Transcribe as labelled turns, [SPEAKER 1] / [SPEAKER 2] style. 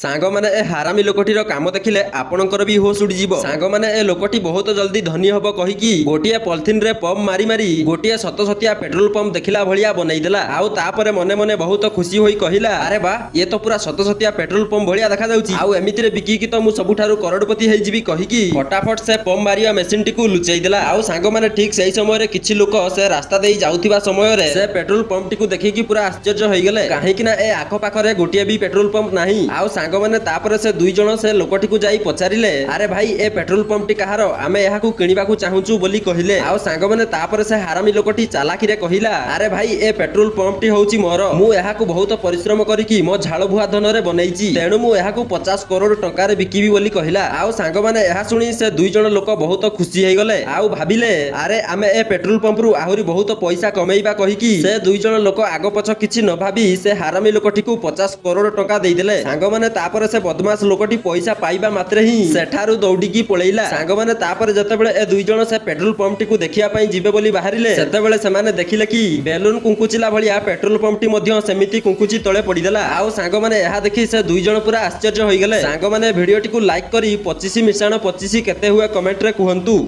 [SPEAKER 1] ସାଙ୍ଗମାନେ, ଏ ହାରାମି ଲୋକଟିର କାମ ଦେଖିଲେ ଆପଣଙ୍କର ବି ହୋସ୍ ଉଡ଼ିଯିବ। ସାଙ୍ଗମାନେ, ଏ ଲୋକଟି ବହୁତ ଜଲ୍ଦି ଧନୀ ହବ କହିକି ଗୋଟିଏ ପଲିଥିନରେ ପମ୍ପ ମାରି ମାରି ଗୋଟିଏ ସତସତିଆ ପେଟ୍ରୋଲ ପମ୍ପ ଦେଖିଲା ଭଳିଆ ବନେଇଦେଲା। ଆଉ ତାପରେ ମନେ ମନେ ବହୁତ ଖୁସି ହୋଇ କହିଲା, "ଆରେ ବା, ଇଏ ତ ପୁରା ସତସତିଆ ପେଟ୍ରୋଲ ପମ୍ପ ଭଳିଆ ଦେଖାଯାଉଛି। ଆଉ ଏମିତିରେ ବିକିକି ତ ମୁଁ ସବୁଠାରୁ କରୋଡ଼ପତି ହେଇଯିବି" କହିକି ଫଟାଫଟ ସେ ପମ୍ପ ମାରିବା ମେସିନଟିକୁ ଲୁଚେଇ ଦେଲା। ଆଉ ସାଙ୍ଗମାନେ, ଠିକ ସେଇ ସମୟରେ କିଛି ଲୋକ ସେ ରାସ୍ତା ଦେଇ ଯାଉଥିବା ସମୟରେ ସେ ପେଟ୍ରୋଲ ପମ୍ପଟିକୁ ଦେଖିକି ପୁରା ଆଶ୍ଚର୍ଯ୍ୟ ହେଇଗଲେ, କାହିଁକି ନା ଏ ଆଖପାଖରେ ଗୋଟିଏ ବି ପେଟ୍ରୋଲ ପମ୍ପ ନାହିଁ। ଆଉ ସାଙ୍ଗମାନେ, ତାପରେ ସେ ଦୁଇ ଜଣ ସେ ଲୋକଟିକୁ ଯାଇ ପଚାରିଲେ, "ଆରେ ଭାଇ, ଏ ପେଟ୍ରୋଲ ପମ୍ପଟି କାହାର? ଆମେ ଏହାକୁ କିଣିବାକୁ ଚାହୁଁଛୁ" ବୋଲି କହିଲେ। ଆଉ ସାଙ୍ଗମାନେ, ତାପରେ ସେ ହାରାମି ଲୋକଟି ଚାଲାକିରେ କହିଲା, "ଆରେ ଭାଇ, ଏ ପେଟ୍ରୋଲ ପମ୍ପଟି ହଉଛି ମୋର। ମୁଁ ଏହାକୁ ବହୁତ ପରିଶ୍ରମ କରିକି ମୋ ଝାଳ ବୁହା ଧନରେ ବନେଇଛି। ତେଣୁ ମୁଁ ଏହାକୁ 50 କରୋଡ଼ ଟଙ୍କାରେ ବିକିବି" ବୋଲି କହିଲା। ଆଉ ସାଙ୍ଗମାନେ, ଏହା ଶୁଣି ସେ ଦୁଇ ଜଣ ଲୋକ ବହୁତ ଖୁସି ହେଇଗଲେ ଆଉ ଭାବିଲେ, "ଆରେ, ଆମେ ଏ ପେଟ୍ରୋଲ ପମ୍ପରୁ ଆହୁରି ବହୁତ ପଇସା କମେଇବା" କହିକି ସେ ଦୁଇ ଜଣ ଲୋକ ଆଗ ପଛ କିଛି ନ ଭାବି ସେ ହାରାମି ଲୋକଟିକୁ 50 କରୋଡ଼ ଟଙ୍କା ଦେଇଦେଲେ। ସାଙ୍ଗମାନେ, ତାପରେ ସେ ବଦମାସ ଲୋକଟି ପଇସା ପାଇବା ମାତ୍ରେ ହିଁ ସେଠାରୁ ଦୌଡ଼ିକି ପଳେଇଲା। ସାଙ୍ଗମାନେ, ତାପରେ ଯେତେବେଳେ ଏ ଦୁଇ ଜଣ ସେ ପେଟ୍ରୋଲ ପମ୍ପଟିକୁ ଦେଖିବା ପାଇଁ ଯିବେ ବୋଲି ବାହାରିଲେ, ସେତେବେଳେ ସେମାନେ ଦେଖିଲେ କି ବେଲୁନ କୁଙ୍କୁଚିଲା ଭଳିଆ ପେଟ୍ରୋଲ ପମ୍ପଟି ମଧ୍ୟ ସେମିତି କୁଙ୍କୁଚି ତଳେ ପଡ଼ିଦେଲା। ଆଉ ସାଙ୍ଗମାନେ, ଏହା ଦେଖି ସେ ଦୁଇ ଜଣ ପୁରା ଆଶ୍ଚର୍ଯ୍ୟ ହୋଇଗଲେ। ସାଙ୍ଗମାନେ, ଭିଡିଓଟିକୁ ଲାଇକ୍ କରି 25 ମିଶାଣ 25 କେତେ ହୁଏ, କମେଣ୍ଟରେ କୁହନ୍ତୁ।